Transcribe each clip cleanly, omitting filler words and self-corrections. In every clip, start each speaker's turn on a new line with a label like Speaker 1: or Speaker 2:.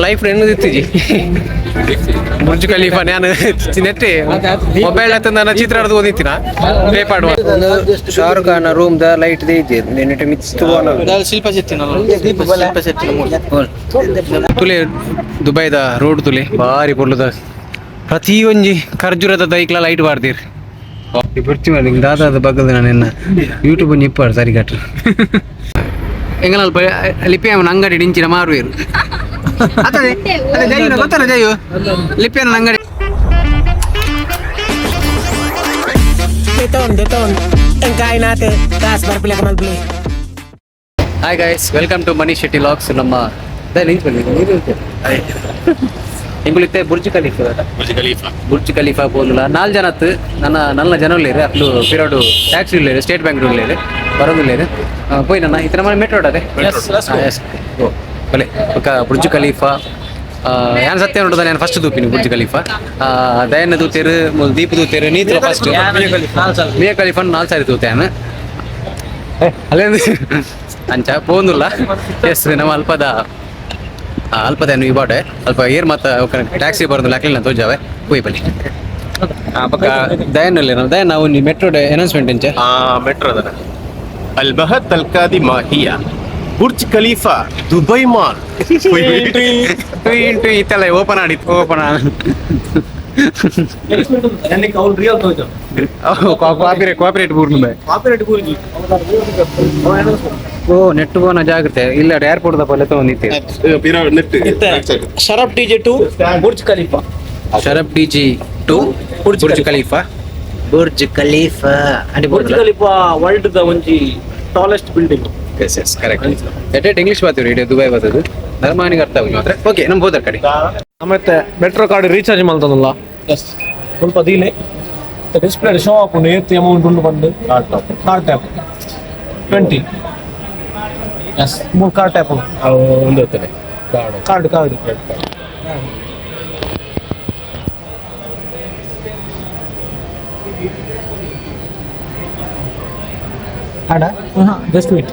Speaker 1: Life ಎಣ್ಣದಿತ್ತಿಜಿ Burj Khalifa ನಾನು ನೆಟ್ಟೆ mobile ಹತ್ತ ನಾನು ಚಿತ್ರ ಆಡ್ದು ಓದಿತ್ತಿನ ಪೇಪಾಡುವ Shahrukh Khan room the light they ನೆನೆಟೆ ಮಿತ್ತು
Speaker 2: ಶಿಲ್ಪ ಶೆಟ್ಟಿನ ಶಿಲ್ಪ ಶೆಟ್ಟಿನ
Speaker 1: ತುಲೆ ದುಬೈದ ರೋಡ್ ತುಲೆ ಬಾರಿ ಪೊರ್ಲುದ ಪ್ರತಿಯೊಂಜಿ ಖರ್ಜೂರದ ದೈಕ್ಲ ಲೈಟ್ ಬಾರ್ದಿರ್ ಬುರ್ಚಿ ಮಾಡಿ ದಾದಾದ ಬಗ್ಗದ ನಾನು ಎನ್ನ ಯೂಟ್ಯೂಬ್ ನಿಪ್ಪಾಡು ಸರಿ ಕಟ್ರು ಎಂಗಲ ಅಲ್ಪ ಲಿಪಿಯ ಅಂಗಡಿ ಡಿಂಚಿನ ಮಾರುವೇರು ಅದೇ ಅದೇ ಜಯು ಗೊತ್ತಲ್ಲ ಜಯು ಲಿಪಿಯನ ಅಂಗಡಿ.
Speaker 3: Deton, deton. Ang kain natin. Taas para pila ka malbli.
Speaker 1: Hi guys, welcome to Mani Shetty vlogs. ನಮ್ಮ ಎಂಗುಳಿತ್ತೆ ಬುರ್ಜ್ ಖಲೀಫಾ. ಬುರ್ಜ್ ಖಲೀಫಾ ಪೋನುಲ ನಾಲ್ ಜನ ಅತ್ತು ನನ್ನ ನನ್ನ ಜನ ಉಲ್ಲೇರು ಅಕ್ಲು ಪಿರೋಡು ಟ್ಯಾಕ್ಸಿ ಉಲ್ಲೇರು ಸ್ಟೇಟ್ ಬ್ಯಾಂಕ್ ಉಲ್ಲೇರು ಬರೋದುಲ್ಲೇರು ಪೋಯ್ ನನ್ನ ಇತರ ಮನೆ ಮೆಟ್ರೋ ಅದೇ. ಎಸ್ ಓ ಬಲೆ ಬೊಕ ಬುರ್ಜ್ ಖಲೀಫಾ ಯಾನ್ ಸತ್ಯ ನೋಡುದ ನಾನು ಫಸ್ಟ್ ತೂಪಿನಿ ಬುರ್ಜ್ ಖಲೀಫಾ. ದಯನ್ನ ತೂತೇರು ದೀಪ ತೂತೇರು ನೀತು ಫಸ್ಟ್ ಮಿಯಾ ಖಲೀಫಾ ನಾಲ್ ಸಾರಿ ತೂತೇನು ಅಲ್ಲೇ ಅಂಚ ಪೋಂದುಲ್ಲ. ಎಸ್ ನಮ್ಮ ಅಲ್ಪದ ಅಲ್ಪದ ಏನು ಇಬಾಡೆ ಅಲ್ಪ ಏರ್ ಮತ್ತ ಟ್ಯಾಕ್ಸಿ ಬರೋದಿಲ್ಲ ಅಕ್ಲಿಲ್ಲ ತೋಜಾವೆ ಪೋಯ್ ಬಲಿ ಪಕ್ಕ ದಯನಲ್ಲಿ ನಾವು ದಯನ್ ನಾವು ಮೆಟ್ರೋ ಅನೌನ್ಸ್ಮೆಂಟ್ ಎಂಚ.
Speaker 4: ಮೆಟ್ರೋ ಅದನ ಅಲ್ ಬಹತ್ ಅಲ್ ಕಾದಿ ಮಾಹಿಯಾ ಬುರ್ಜ್ ಖಲೀಫಾ ದುಬೈ ಮಾಲ್.
Speaker 1: ಇಂಟು ಇತ್ತಲ್ಲ ಓಪನ್ ಆಡಿತ್ತು ಓಪನ್. ಕೋಆಪರೇಟ್ ಕೋಆಪರೇಟ್ ಬೂರ್ನು ಬೈ. ಓ ನೆಟ್ ಬೋನ ಜಾಗ್ರತೆ ಇಲ್ಲ ಏರ್ಪೋರ್ಟ್ the ಪಲ್ಲೆ ತಗೊಂಡಿತ್ತೆ.
Speaker 2: Sharaf DJ to Burj Khalifa.
Speaker 1: Sharaf DG to Burj Khalifa. Burj Khalifa ಅಂಡಿ.
Speaker 2: ಬುರ್ಜ್ ಖಲೀಫಾ ವರ್ಲ್ಡ್ the ಒಂಜಿ tallest building.
Speaker 1: Yes yes correct. ಎಟ್ ಇಂಗ್ಲಿಷ್ ಬಾತಿರು ಇಡೀ ದುಬೈ ಬರ್ತದೆ ಧರ್ಮಾನಿಗೆ ಅರ್ಥ ಆಗುದು ಮಾತ್ರ. ಓಕೆ ನಮ್ಮ ಹೋದರ್ ಕಡೆ.
Speaker 5: ಮತ್ತೆ ಮೆಟ್ರೋ ಕಾರ್ಡ್ ರೀಚಾರ್ಜ್ ಮಲ್ತದಲ್ಲ.
Speaker 2: ಎಸ್.
Speaker 5: ಸ್ವಲ್ಪ ದೀಲೆ ಡಿಸ್ಪ್ಲೇ ಶೋ ಆಪುಂಡು ಏತ್ ಅಮೌಂಟ್ ಉಂಡು ಬಂದು ಕಾರ್ಡ್ ಟ್ಯಾಪ್ 20. ಎಸ್ ಮೂರು ಕಾರ್ಡ್ ಟ್ಯಾಪ್.
Speaker 4: ಒಂದು ಹೋಗ್ತದೆ.
Speaker 5: ಕಾರ್ಡ್ ಕಾರ್ಡ್
Speaker 1: ಹಾಡ.
Speaker 5: Just wait.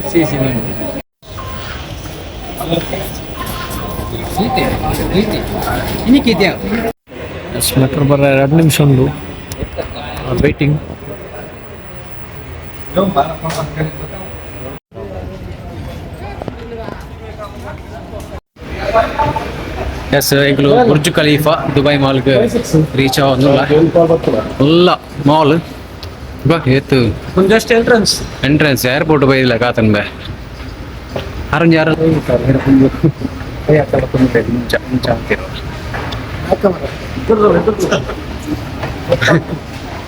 Speaker 1: C C
Speaker 5: yes metro ಬರ 2 ನಿಮಿಷ ಉಂಡು ವೇಟಿಂಗ್.
Speaker 1: ಎಸ್ ಎಂಕ್ಲು ಬುರ್ಜ್ ಖಲೀಫಾ ದುಬೈ ಮಾಲ್ಗೆ ರೀಚ್ ಆವೊಂದುಲ್ಲ. ಉಲ್ಲ ಮಾಲ್ ಬಾ ಏತು.
Speaker 5: Just entrance.
Speaker 1: ಎಂಟ್ರೆನ್ಸ್ ಏರ್ಪೋರ್ಟ್ ಬೈದಿಲ್ಲ ಕಾತನ್ ಬೇ ಅರಂಜ್ ಯಾರು ಮುಂಚ ಅಂತಿರೋ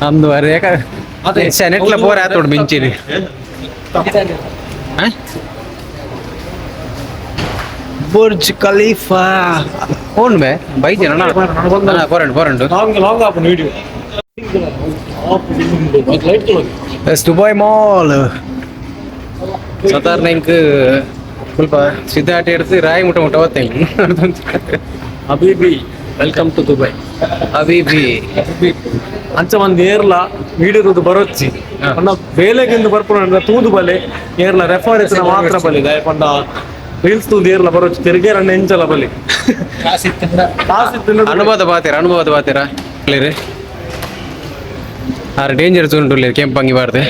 Speaker 1: ನಮ್ದು ಅರೆ ಯಾಕ ಸೆನೆಟ್ಲ ಪೋರ ಆತೋಡು ಮಿಂಚಿನಿ. ಬುರ್ಜ್ ಖಲೀಫಾ ಓನ್ ಬೇ ಬೈಜನ ಪೋರಂಡು ಪೋರಂಡು.
Speaker 5: ಲಾಂಗ್ ಲಾಂಗ್ ಆಪುಂಡು video light.
Speaker 1: Yes Dubai mall ಸಾಧಾರಣ ಇಂಕ್ ಸ್ವಲ್ಪ ಸಿದ್ಧಾಟ எடுத்து ರಾಯಿ ಮುಟ್ಟ ಮುಟ್ಟ ಓದ್ತೇನೆ.
Speaker 5: ಹಬೀಬಿ welcome to Dubai.
Speaker 1: ಹಬೀಬಿ.
Speaker 5: ಅಂಚ ಒಂದ್ ಏರ್ಲ ವೀಡಿಯೋದು ಬರೊಚ್ಚಿ ಪಂಡ ಬೇಲೆಗಿಂದು ಬರ್ಪುನ ತೂದು ಬಲೆ ಏರ್ಲ ರೆಫರ್ ಇತ್ತಿನ ಮಾತ್ರ ಬಲಿ ದಾಯ ಪಂಡ ರೀಲ್ಸ್ ತೂದು ಏರ್ಲ ಬರೊಚ್ಚಿ ತಿರುಗೇರ ಎಂಚಲ ಬಲಿ ಕಾಸಿತ್ತಿಂಡ.
Speaker 1: ಅನುಭವದ ಬಾತೀರ ಅನುಭವದ ಬಾತೀರ ಕ್ಲಿಯರ್ ಆರ್ ಡೇಂಜರ್ ಝೋನ್ ಉಳ್ಳೇರು ಕೆಂಪಂಗಿ ಬಾರ್ದು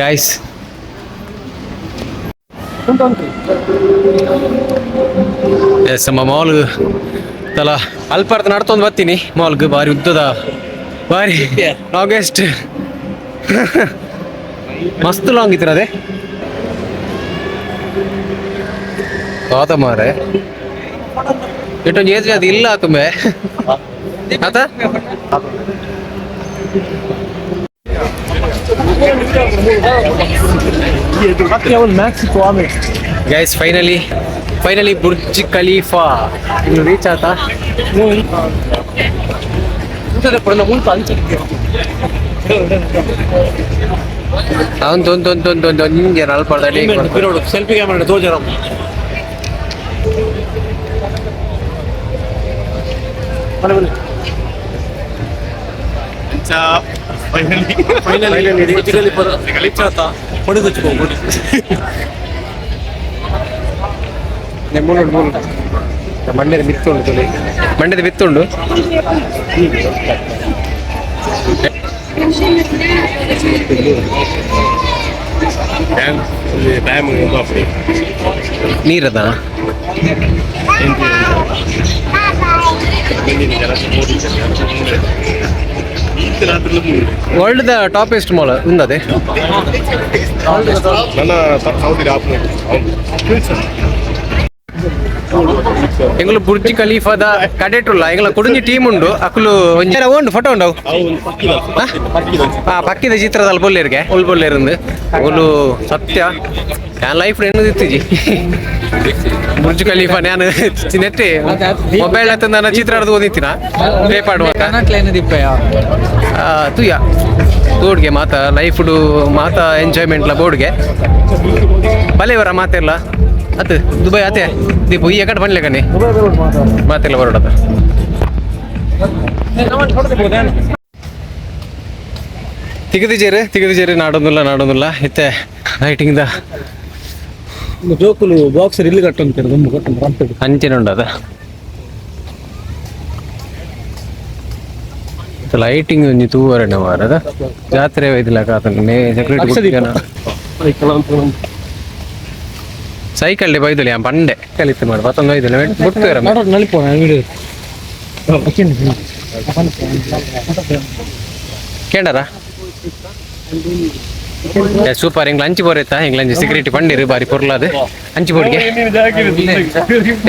Speaker 1: ಗಾಯ್ಸ್. ಎಸ್ ನಮ್ಮ ಮಾಲ್ ತಲ ಅಲ್ಪಾರ್ಥ ನಡ್ತೊಂದು ಬರ್ತೀನಿ ಮಾಲ್ಗೆ ಬಾರಿ ಉದ್ದದ ಬಾರಿ ಲಾಂಗೆಸ್ಟ್ ಮಸ್ತ್ ಲಾಂಗ್ ಇತ್ತು ಅದೇ ತಾತ ಮಾರೆ ಇಟ್ಟೊಂದು ಏತ್ರಿ ಅದು ಇಲ್ಲ ತುಂಬೆ ಆತ. Guys finally finally Burj Khalifa ಇನ್ನು ರೀಚ್ ಆತ. ಒಂದು ಒಂದು ಒಂದು ಒಂದು ಒಂದು ಒಂಜಿ ಅಲ್ಪ
Speaker 5: ಸೆಲ್ಫಿ ಕ್ಯಾಮೆರಾ ತೋಜರ. ಬಲೆ ಬಲೆ.
Speaker 4: Finally
Speaker 5: finally Burj Khalifa ಚಾತ ಹೊಡೆದು ಹೋಗಿ.
Speaker 1: ಮೂಲು ಮೂಲು ಮಂಡ್ಯದ ಬಿತ್ತುಂಡು ತುಳಿ, ಮಂಡ್ಯದ ಬಿತ್ತುಂಡು.
Speaker 4: ಡ್ಯಾಮ್ ಡ್ಯಾಮ್
Speaker 1: ನೀರದ world the ಟಾಪೆಸ್ಟ್ mall ಉಂದದೆ.
Speaker 4: ನನ್ನ ಸೌದಿ
Speaker 1: ಎಂಗುಲು ಬುರ್ಜ್ ಖಲೀಫಾದ ಕಡೆಟ್ ಉಲ್ಲ. ಎಂಗ್ಲ ಕುಡುಂಜಿ ಟೀಮ್ ಉಂಡು. ಅಕುಲು ಒಂಜಿ ಉಂಡು ಫೋಟೋ ಉಂಡು. ಆ ಪಕ್ಕಿದ ಚಿತ್ರದಲ್ಲಿ ಬೊಲ್ಲೇರ್ಗೆ ಉಲ್ ಬೊಲ್ಲೇರಿಂದು ಓಲು ಸತ್ಯ. ನಾನು ಲೈಫ್ ಎಣ್ಣು ಇತ್ತಿಜಿ ಬುರ್ಜ್ ಖಲೀಫಾ. ನಾನು ನೆಟ್ಟೆ ಮೊಬೈಲ್ ಹತ್ತ ನನ್ನ ಚಿತ್ರ ಹಿಡ್ದು ಓದಿತ್ತಿನ ಪೇ ಪಾಡುವಾಗ ತುಯ್ಯ ಬೋರ್ಡ್ಗೆ ಮಾತ ಲೈಫ್ಡು ಮಾತ ಎಂಜಾಯ್ಮೆಂಟ್ಲ ಬೋರ್ಡ್ಗೆ ಬಲೆ ಇವರ ಮಾತೆಲ್ಲ ಅತ್ ದುಬೈ ಅತೆ ದೀಪು ಈ ಎಕಡೆ ಬನ್ಲೆ ಕಣಿ ಮಾತೆಲ್ಲ ಬರೋಡದ. ತಿಗದಿಜೇರು ತಿಗದಿಜೇರು ನಾಡೊಂದುಲ್ಲ ನಾಡೊಂದುಲ್ಲ ಇತ್ತೆ ಲೈಟಿಂಗ್ the.
Speaker 5: ಜೋಕುಲು boxer ಇಲ್ಲಿ ಕಟ್ಟಂತಾರೆ, ತುಂಬ ಕಟ್ಟಂತಾರೆ ರಂಪೆಡು.
Speaker 1: ಅಂಚಿನ ಉಂಡು ಅದ ಲೈಟಿಂಗ್ ಒಂಜಿ ತೂವರೆನ ಮಾರದ ಜಾತ್ರೆ ಒಯ್ದಿಲ್ಲ ಕಾತಂಡ್ ಸೆಕ್ಯೂರಿಟಿ. ಸೈಕಲ್ ಬೈದಲಿ ಪಂಡೆ ಕಲಿತು ಮಾಡು ಪತ್ತೊಂದು ಒಯ್ದಿಲ್ಲ ಬಿಟ್ಟು.
Speaker 5: ನಳಿಪೋಣ ವಿಡಿಯೋ.
Speaker 1: ಕೇಂಡರ ಸೂಪರ್. ಎಂಗ್ಲ ಅಂಚಿ ಬೋರೈತಾ ಎಂಗ್ಲ ಅಂಚಿ ಸೆಕ್ಯೂರಿಟಿ ಪಂಡಿರು ಬಾರಿ ಪೊರ್ಲಾದ ಅಂಚಿ ಬೋರ್ಡ್ಗೆ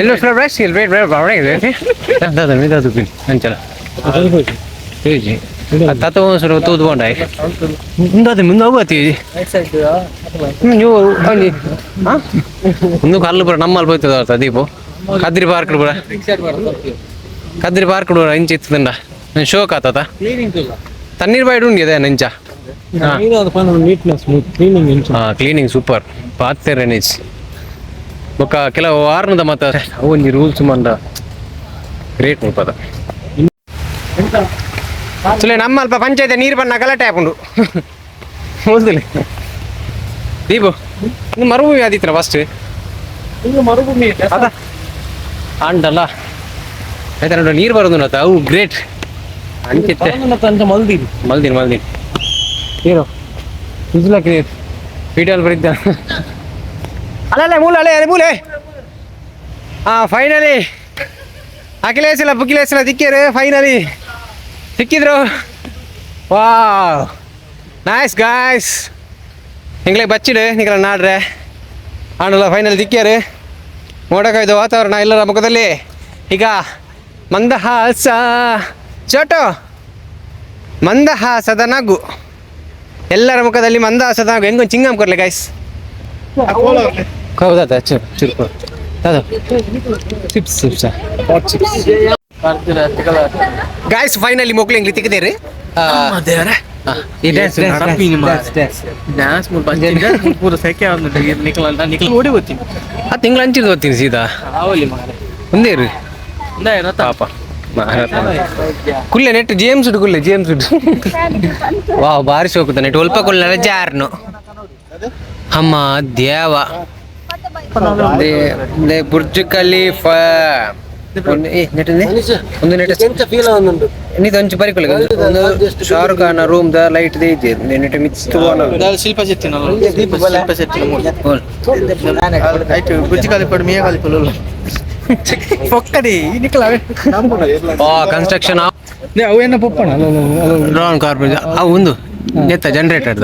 Speaker 1: ಎಲ್ಲೋ rice ವೇಟ್ ವೇಟ್ ಅಂಚಲ ತೇಜಿ ತಾತ ಸುರು ತೂದು ಬೋಂಡ ಮುಂದಾದ ಮುಂದೆ ಹೋಗತಿ ನೀವು ಅಲ್ಲಿ ಮುಂದೆ ಕಲ್ಲು ಪೂರ ನಮ್ಮಲ್ಲಿ ಹೋಯ್ತದ ದೀಪು. ಕದ್ರಿ ಪಾರ್ಕ್ ಪೂರ, ಕದ್ರಿ ಪಾರ್ಕ್ ಪೂರ ಇಂಚ ಇತ್ತದಂಡ ಶೋಕ್ ಆತತ. ತಣ್ಣೀರ್ ಬಾಯ್ಡ್ ಉಂಡಿ ಅದೇ ನಂಚ.
Speaker 5: Neatness, cleaning.
Speaker 1: ಹಾ, ಕ್ಲೀನಿಂಗ್ ಸೂಪರ್ ಪಾತೆರೆ ನಿಜ್. ಬೊಕ್ಕ ಕೆಲವು ವಾರ್ನದ ಮತ್ತ ಅವು ಒಂಜಿ ರೂಲ್ಸ್ ಮಂಡ ಗ್ರೇಟ್ ಮುಲ್ಪದ ಸುಲೆ. ನಮ್ಮ ಅಲ್ಪ ಪಂಚಾಯತ್ ನೀರು ಬಣ್ಣ ಗಲಾಟೆ ಆಪುಂಡು ಹೌದಿಲ್ಲ ದೀಪು? ಇನ್ನು ಮರುಭೂಮಿ ಆದಿತ್ತಿನ ಫಸ್ಟ್.
Speaker 5: ಮರುಭೂಮಿ.
Speaker 1: ಅದ ಆಂಡಲ್ಲ ಆಯ್ತಾ ನೋಡು, ನೀರು ಬರೋದು ಅವು ಗ್ರೇಟ್ ಅಂಚಿತ್ತೆ.
Speaker 5: ಅಂಚ ಮಲ್ದಿನಿ.
Speaker 1: ಮಲ್ದಿನಿ ಮಲ್ದಿನಿ ನೀರು ಬಿಸಿಲಾಕಿ ವೀಡಿಯೋ ಬರಿದ್ದ ಅಲ್ಲ ಅಲ್ಲ ಮೂಲೆ ಅಲ್ಲೇ ಮೂಲೆ. ಹಾ, ಫೈನಲಿ ಅಖಿಲೇಶ್ ಬುಕ್ಕಿಲೇಶ್ ಸಿಕ್ಕಿರು, ಫೈನಲಿ ಸಿಕ್ಕಿದ್ರು. Wow, nice guys. ಎಂಗ್ಲೆ ಬಚ್ಚಿಡು ನಿಕಲ ನಾಡ್ರೆ ಆಂಡಲ ಫೈನಲ್ ದಿಕ್ಕಿಯಾರು. ಮೋಡಕಾಯ್ದು ವಾತಾವರಣ, ಎಲ್ಲರ ಮುಖದಲ್ಲಿ ಈಗ ಮಂದಹಾಸ. ಚೋಟು ಮಂದಹಾಸದ ನಗು, ಎಲ್ಲರ ಮುಖದಲ್ಲಿ ಮಂದಹಾಸದ ನಗು. ಹೆಂಗೊಂದು ಚಿಂಗಮ್ ಕೊರ್ಲೆ ಗೈಸ್. ಹೌದಾ? ಚೂರು ಚೂರು ದಾದಾ chips chips chips. Guys, finally ಮೋಕ್ಲು ಎಂಗ್ಲಿ ತಿಕ್ಕದೇರಿ. ಈ dance.
Speaker 2: Dance ಪೂರ ಸೆಕೆ ನಿಕಲ ನಿಕಲ ಓಡಿ ಹೋಗ್ತೀನಿ.
Speaker 1: ಆ ತಿಂಗಳ ಅಂಚಿದ್ದು ಹೋಗ್ತೀನಿ ಸೀದಾ.
Speaker 2: ಆವಲಿ ಮಾರೆ.
Speaker 1: ಒಂದೇ ಇರು.
Speaker 2: ಪಾಪ.
Speaker 1: ಪಾಪ ಕುಲ್ಲೆ ನೆಟ್ ಜೇಮ್ಸ್ ಕುಲ್ಲೆ ಜೇಮ್ಸ್. ವಾವ್, ಬಾರಿ ಶೋಕುದ ನೆಟ್ ಒಲ್ಪ ಕುಲ್ಲ ಜಾರ್ನು. ಅಮ್ಮ ದೇವ they Burj Khalifa ಏ ನೆಟ್ ಒಂದು ನೆಟ್
Speaker 5: ಫೀಲ್ ಆವೊಂದುಂಡು.
Speaker 1: ನೀದು ಒಂಚು ಬರಿಕೊಲ್ಲ. ಒಂದು Shahrukh Khan room the light they ಇದೆ ನೆಟ್ ಮಿತ್ತು.
Speaker 2: Shilpa Shetty, Shilpa Shetty Burj Khalifa Mia Khalifa ಪೊಕ್ಕಡಿ ನಿಕಲ.
Speaker 1: ಆ ಕನ್ಸ್ಟ್ರಕ್ಷನ್.
Speaker 5: ಅವೇನ ಪೊಪ್ಪಣ.
Speaker 1: ಡ್ರೋನ್ ಕಾರ್ಪೊರೇಷನ್ ಅವು ಒಂದು ನೆತ್ತ ಜನರೇಟರ್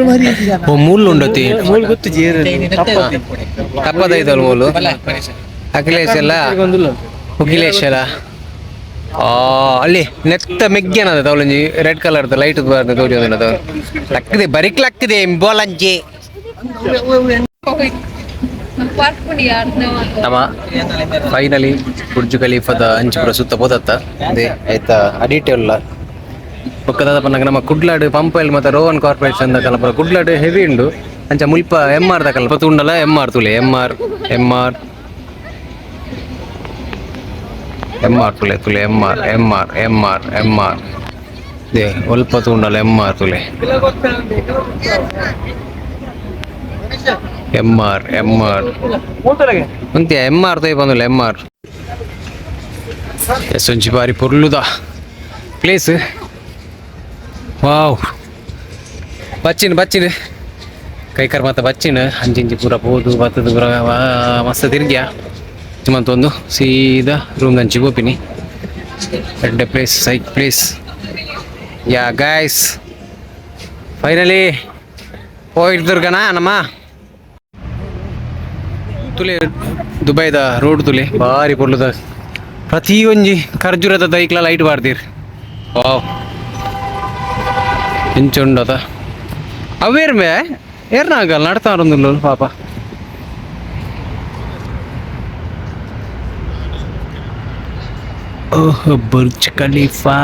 Speaker 5: ಮರಿ.
Speaker 1: ಓ ಮೂಲು ಉಂಡತಿ.
Speaker 5: ಮೂಲು ಗೊತ್ತು ಜೇರು.
Speaker 1: ತಪ್ಪದ ಇದಲ್ಲ ಮೂಲು. ಅಖಿಲೇಶ್ ಎಲ್ಲ ಅಖಿಲೇಶ್ ಎಲ್ಲ ಆ ಅಲ್ಲಿ ನೆತ್ತ ಮೆಗ್ಗೆನದ ತೌಲಂಜಿ red colour light ತೋಜಿ ಲಕ್ಕದೆ ಬರಿಕ್ಲಕ್ಕದೆ ಬೋಲಂಜಿ. ನಮ್ಮ ಫೈನಲಿ ಬುರ್ಜ್ ಖಲೀಫದ ಅಂಚಿಪುರ ಸುತ್ತ ಪೋದತ್ತ ಅದೇ ಆಯ್ತಾ ಅಡಿಟೆ ಉಲ್ಲ. ಬೊಕ್ಕದ ಪನ್ನಗ ನಮ್ಮ ಕುಡ್ಲಾಡು ಪಂಪೈಲ್ ಮತ್ತು ರೋಹನ್ ಕಾರ್ಪೊರೇಷನ್ the ಕಲಪುರ ಕುಡ್ಲಾಡು ಹೆವಿ ಉಂಡು. ಅಂಚ ಮುಲ್ಪ ಎಮ್ ಆರ್ ದ ಕಲ್ಪ ತುಂಡಲ ಎಮ್ ಆರ್ ತುಲೆ M R M R M R ತುಲೆ ತುಲೆ M R M R M R M R they ಒಲ್ಪ ತೂಂಡಲ M R ತುಲೆ M R M R ಉಂತಿಯ M R ತೋಯ್ ಬಂದಿಲ್ಲ M R S ಒಂಜಿ ಬಾರಿ ಪೊರ್ಲುದ ಪ್ಲೇಸ್. ವಾವ್, ಬಚ್ಚಿನ ಬಚ್ಚಿನ ಕೈಕರ್ ಮಾತ ಬಚ್ಚಿನ ಅಂಚಿಂಚಿ ಪೂರ ಪೋದು ಬತ್ತದ ಪೂರ ಮಸ್ತ್ ತಿರ್ಗ್ಯಾ ಮಂತೊಂದು ಸೀದಾ ರೂಮ್ ದಂಚಿ ಪೋಪಿನಿ. ಎಡ್ಡೆ ಪ್ಲೇಸ್, ಸೈಕ್ place. Yeah guys, finally ಪೋಯಿಡ್ದುರ್ಗನಾ ನಮ್ಮ ತುಲೆ ದುಬೈದ ರೋಡ್ ತುಲೆ ಬಾರಿ ಪೊರ್ಲುದ. ಪ್ರತಿಯೊಂಜಿ ಖರ್ಜೂರದ ದೈಕ್ಲ ಲೈಟ್ ಬಾರ್ದಿರ್. ವಾವ್, ಇಂಚ ಉಂಡದ ಅವೇರ್ ಮೇ ಏರ್ನಾಗಲ್ಲ ನಡ್ತಾರೊಂದುಲ್ಲ ಪಾಪ. Oh, Burj Khalifa.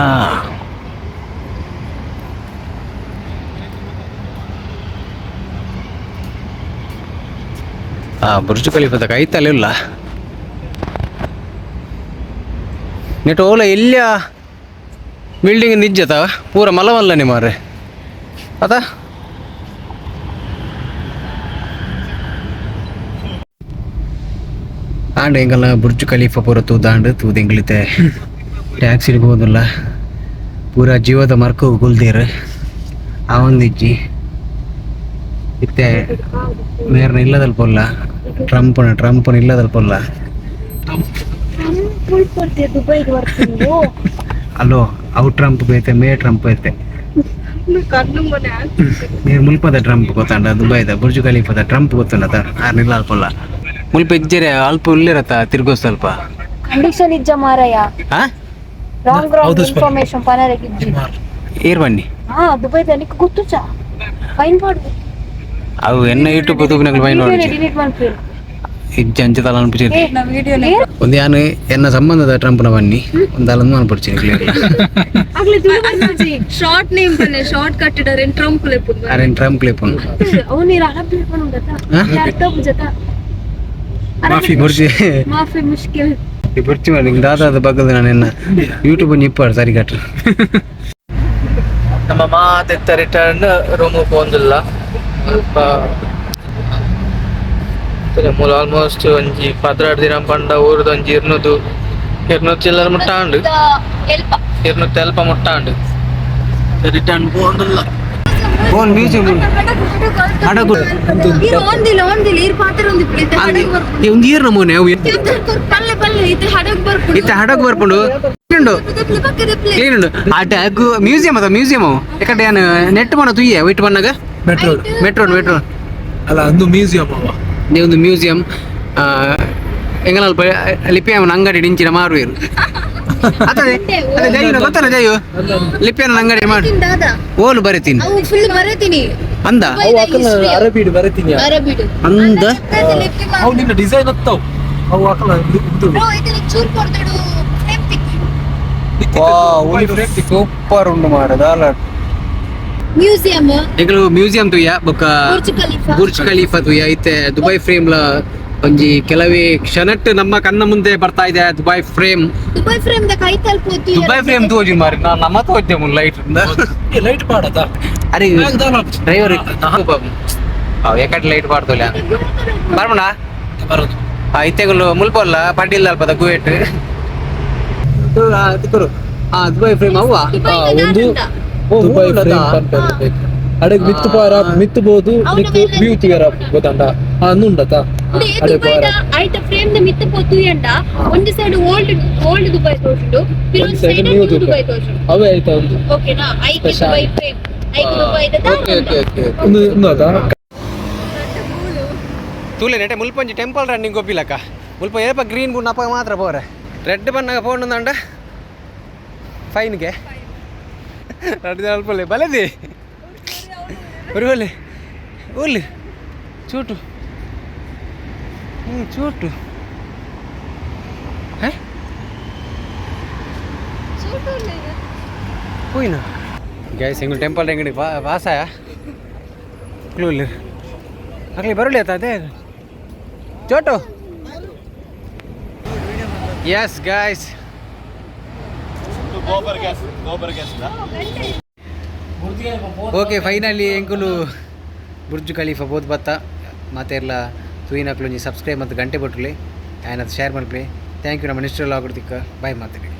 Speaker 1: ಆ ಬುರ್ಜ್ ಖಲೀಫಾದ ಕೈತಲ್ಲ ಇಲ್ಲ ನೆಟ್ ಓಲ ಎಲ್ಲಿಯ ಬಿಲ್ಡಿಂಗ್ ನಿಜ್ಜತ ಪೂರ ಮಲಮಲ್ಲನೆ ಮಾರ್ರೆ ಅತ. ಆಂಡ ಎಂಗಲ್ನ ಬುರ್ಜ್ ಖಲೀಫಾ ಪೂರ ತೂದಾಂಡ್ ತೂದು ಎಂಗ್ಲಿತೆ ಟ್ಯಾಕ್ಸಿ ಹೋದಿಲ್ಲ. ಪೂರ ಜೀವದ ಮರ್ಕ ಕುಲ್ದೇರ್ ಆವೊಂದಿಜ್ಜಿ. ಇತ್ತೆ ಮೇರ್ನ ಇಲ್ಲದಲ್ಪ ಪೊಲ್ಲ ಟ್ರಂಪ್ನ ಟ್ರಂಪ್ನ ಇಲ್ಲದಲ್ಪ ಪೊಲ್ಲ. ಅಲ್ಲೋ, ಅವು ಟ್ರಂಪ್ ಬೇತೆ, ಮೇ ಟ್ರಂಪ್ ಐತೆ. ನೀರು ಮುಲ್ಪದ ಟ್ರಂಪ್ ಗೊತ್ತಾಂಡ? ದುಬೈದ ಬುರ್ಜ್ ಖಲೀಫಾದ ಟ್ರಂಪ್ ಗೊತ್ತುಂಡತ? ಆರ್ ನಿಲ್ಲ ಅಲ್ಪಲ್ಲ ಮುಲ್ಪ ಇಜ್ಜರೆ ಅಲ್ಪ ಉಲ್ಲಿರತ್ತ ತಿರ್ಗೋ ಸ್ವಲ್ಪ.
Speaker 6: ಕಂಡೀಷನ್ ಇಜ್ಜ ಮಾರಾಯ.
Speaker 1: ಹಾ.
Speaker 6: Wrong wrong information ಪನರಕ್ಕೆ ಇಜ್ಜಿ.
Speaker 1: ಏರ್ ಬನ್ನಿ.
Speaker 6: ಹಾ, ದುಬೈದ ನಿಕ್ ಗೊತ್ತುಚ ಫೈನ್ ಮಾಡು.
Speaker 1: ಅವು ಎನ್ನ ಯೂಟ್ಯೂಬ್ ತೂಪಿನಗಳು ಫೈನ್ ನೋಡಿ.
Speaker 6: ಡಿಲೀಟ್ ಮಾಡ್ತೀವಿ.
Speaker 1: ಇಜ್ಜ ಅಂಚ ತಲ ಅನ್ಪಿಚಿ.
Speaker 6: ವಿಡಿಯೋ
Speaker 1: ಒಂದು ಯಾನು ಎನ್ನ ಸಂಬಂಧದ ಟ್ರಂಪ್ನ ಬನ್ನಿ ಒಂದು ಅಲ್ಲೊಂದು ಅನ್ಪಡ್ತೀನಿ ಕ್ಲಿಯರ್.
Speaker 7: ಶಾರ್ಟ್ ನೇಮ್ ಬನ್ನೆ, ಶಾರ್ಟ್ ಕಟ್ಟಿಡಾರೆ ಟ್ರಂಪ್ ಲೆಪ್ಪುದು.
Speaker 1: ಅರೇನ್ ಟ್ರಂಪ್ ಕ್ಲಿಪ್.
Speaker 6: ಅವು ನೀರು ಅರಬ್ ಲೆಪ್ಪುಂಡತ ಅರ್ಥ ಬುಜತ.
Speaker 1: ಮಾಫಿ ಬುರ್ಜಿ.
Speaker 6: ಮಾಫಿ ಮುಷ್ಕಿಲ್.
Speaker 1: ಈ ಬುರ್ಚಿ ಮಾಡಿ ನಿಂಗೆ ದಾದಾದ ಬಗ್ಗದ ನಾನು ಎನ್ನ ಯೂಟ್ಯೂಬ್ ನಿಪ್ಪಾಡು ಸರಿ ಕಟ್ರು.
Speaker 8: ನಮ್ಮ ಮಾತೆತ್ತ ರಿಟರ್ನ್ ರೂಮ್ ಪೋಂದಿಲ್ಲ ಅಲ್ಪ ಮೂಲ ಆಲ್ಮೋಸ್ಟ್ ಒಂಜಿ 12 ದಿನ ಪಂಡ ಊರುದ ಒಂಜಿ ಇರ್ನೂದು ಇರ್ನೂರು ಚಿಲ್ಲರ್ ಮುಟ್ಟಾಂಡು.
Speaker 7: ಎಲ್ಪ.
Speaker 8: ಇರ್ನೂತ್ತು ಅಲ್ಪ ಮುಟ್ಟಾಂಡು ರಿಟರ್ನ್ ಪೋಂದಿಲ್ಲ.
Speaker 1: ಫೋನ್ ಮ್ಯೂಸಿಯಂ ಹಡಗು.
Speaker 7: ಈರ್ ಒಂದಿಲ್ಲ ಒಂದಿಲ್ಲ ಈರ್ ಪಾತ್ರ ಒಂದು ಇತ್ತೆ ಹಡಗು ಬರ್ಪುಂಡು.
Speaker 1: ಒಂದು ಈರ್ ನಮೂನೆ ಅವು.
Speaker 7: ಪಲ್ಲೆ ಪಲ್ಲೆ ಇತ್ತೆ ಹಡಗು ಬರ್ಪುಂಡು.
Speaker 1: ಇತ್ತೆ ಹಡಗು ಬರ್ಪುಂಡು ಉಂಡು.
Speaker 7: ದೆಪ್ಲೆ ಪಕ್ಕ ದೆಪ್ಲೆ.
Speaker 1: ಕ್ಲೀನ್ ಉಂಡು. ಆಟ ಮ್ಯೂಸಿಯಂ ಅದ ಮ್ಯೂಸಿಯಂ ಅವು. ಯಾಕಂದ್ರೆ ನಾನು ನೆಟ್ ಮನ ತುಯ್ಯ ವೈಟ್ ಬಣ್ಣಗ.
Speaker 9: Metro.
Speaker 1: Metro metro.
Speaker 9: ಅಲ್ಲ, ಅಂದು ಮ್ಯೂಸಿಯಂ ಅವ.
Speaker 1: ಒಂದು ಮ್ಯೂಸಿಯಂ ಎಂಗಲ ಲಿಪಿಯ ಅಂಗಡಿ ನಿಂಚಿನ ಮಾರುವೇರು ಅದೇ ಅದೇ ಜೈನ ಗೊತ್ತಲ್ಲ ಜೈಯು ಲಿಪಿಯನ ಅಂಗಡಿ ಮಾಡಿ.
Speaker 7: ದಾದಾ.
Speaker 1: ಓಲು ಬರೀತೀನಿ.
Speaker 7: ಅವು ಫುಲ್ ಬರತೀನಿ.
Speaker 1: ಅಂದ.
Speaker 9: ಅವು ಅಕಲ್ನ ಅರಬಿಡ್ ಬರತೀನಿ.
Speaker 7: ಅರಬಿಡು.
Speaker 1: ಅಂದ.
Speaker 9: ಅವು ನಿನ್ನ ಡಿಸೈನ್ ಹತ್ತವು ಅವು ಅಕಲ್ನ ಇದು.
Speaker 7: ಚೂರ್ ಕೊಡ್ತಾಡು ಫ್ರೇಮ್ ತಿಕ್ಕಿ.
Speaker 1: ಸೂಪರ್ ಉಂಡು ಮಾರದ.
Speaker 7: ಮ್ಯೂಸಿಯಂ.
Speaker 1: ಎಂಕಲು ಮ್ಯೂಸಿಯಂ ತುಯ್ಯ ಬೊಕ್ಕ
Speaker 7: Burj Khalifa.
Speaker 1: Burj Khalifa ತುಯ್ಯ. ಇತ್ತೆ ದುಬೈ ಫ್ರೇಮ್ ಲ ಒಂಜಿ ಕೆಲವೇ ಕ್ಷಣಟ್ ನಮ್ಮ ಕಣ್ಣ ಮುಂದೆ ಬರ್ತಾ ಇದೆ Dubai frame.
Speaker 7: Dubai frame the ಕೈ ತಲುಪೋತು.
Speaker 1: ದುಬೈ ಫ್ರೇಮ್ ತೋಜಿ ಮಾರಿ ನಾನು ನಮ್ಮ ತೋಜೆ ಲೈಟ್.
Speaker 9: ಲೈಟ್ ಪಾಡದ.
Speaker 1: ಅರೆ ಡ್ರೈವರ್ ಎಕಡೆ ಲೈಟ್ ಪಾಡ್ತೋಲ್ಲ ಬರ್ಮಣ.
Speaker 9: ಬರೋದು.
Speaker 1: ಇತ್ತೆಗುಲು ಮುಲ್ಪಲ್ಲ ಪಡ್ಡಿಲ್ಲ ಅಲ್ಪದ ಕುವೇಟ್ ದುಬೈ ಫ್ರೇಮ್ ಅವ್ವ.
Speaker 9: ಒಂದು ದುಬೈ ಫ್ರೇಮ್ ಪನ್ಪೆ ಅಡೆಗ್ ಮಿತ್ತು ಪಾರ ಮಿತ್ತು ಬೋದು ನಿಕ್ಕು ವ್ಯೂ ತಿಗರ ಗೊತ್ತಂಡ ಅಂದುಂಡತ ಅಡೆ
Speaker 7: ದುಬೈದ
Speaker 9: ಪಾರ.
Speaker 7: ಐತ ಫ್ರೇಮ್ ದ ಮಿತ್ತ ಪೋತು ಎಂಡ ಒಂದು side old old Dubai ತೋಜುಂಡು, ಪಿರೊಂದು
Speaker 9: side
Speaker 7: side
Speaker 9: new
Speaker 7: new
Speaker 9: Dubai.
Speaker 7: Dubai ತೋಜುಂಡು.
Speaker 9: ಅವೇ ಆಯ್ತಾ ಒಂದು.
Speaker 7: ಓಕೆನಾ? ಐಕೆ
Speaker 9: Special.
Speaker 7: Dubai frame ಐಕೆ ದುಬೈದ
Speaker 1: okay okay okay.
Speaker 9: ಒಂದು ಒಂದು ಅದ.
Speaker 1: ತೂಲೆ ನೆಟೆ ಮುಲ್ಪಂಜಿ ಟೆಂಪಲ್ ರನ್ನಿಂಗ್ ಗೊಬ್ಬಿಲಕ್ಕ ಮುಲ್ಪ ಏಪ ಗ್ರೀನ್ ಬುಣ್ಣ ಅಪ್ಪ ಮಾತ್ರ ಪೋರೆ. ರೆಡ್ ಬಣ್ಣಗ ಫೋನ್ ಅಂಡ ಫೈನ್ಗೆ ರಡ್ಡು ಅಲ್ಪಲೆ ಬಲದಿ ಬರುವಲ್ಲಿ ಓಲಿ ಚೂಟು ಹ್ಞೂ ಚೂಟು ಹೇ ಹೋಯ್ನ ಗ್ಯಾಸ್ ಎಂಗುಲ್ ಟೆಂಪಲ್ ಎಂಗಡಿ ವಾಸಾಯ ಕ್ಲೂಲ್ ಆಗಲಿ ಬರಲಿ ಆತ ಅದೇ ಚೋಟು. Yes guys.
Speaker 4: Gobar gas, gobar gas.
Speaker 1: Okay, finally ಎಂಕುಲು ಬುರ್ಜ್ ಖಲೀಫಾ ಬೋದು ಬತ್ತ. ಮಾತೆರ್ಲ ತೂಯಿನಕ್ಲು ಒಂಜಿ ಸಬ್ಸ್ಕ್ರೈಬ್ ಮತ್ತು ಗಂಟೆ ಬೊಟ್ಟುಲೆ ಆ್ಯಂಡ್ ಅದು ಶೇರ್ ಮಲ್ಪಲೆ. Thank you. ನಮ್ಮ ನೆಕ್ಸ್ಟ್ ವ್ಲಾಗ್ ತಿಕ್ಕ. ಬಾಯ್ ಮಾತೆರೆಗ್.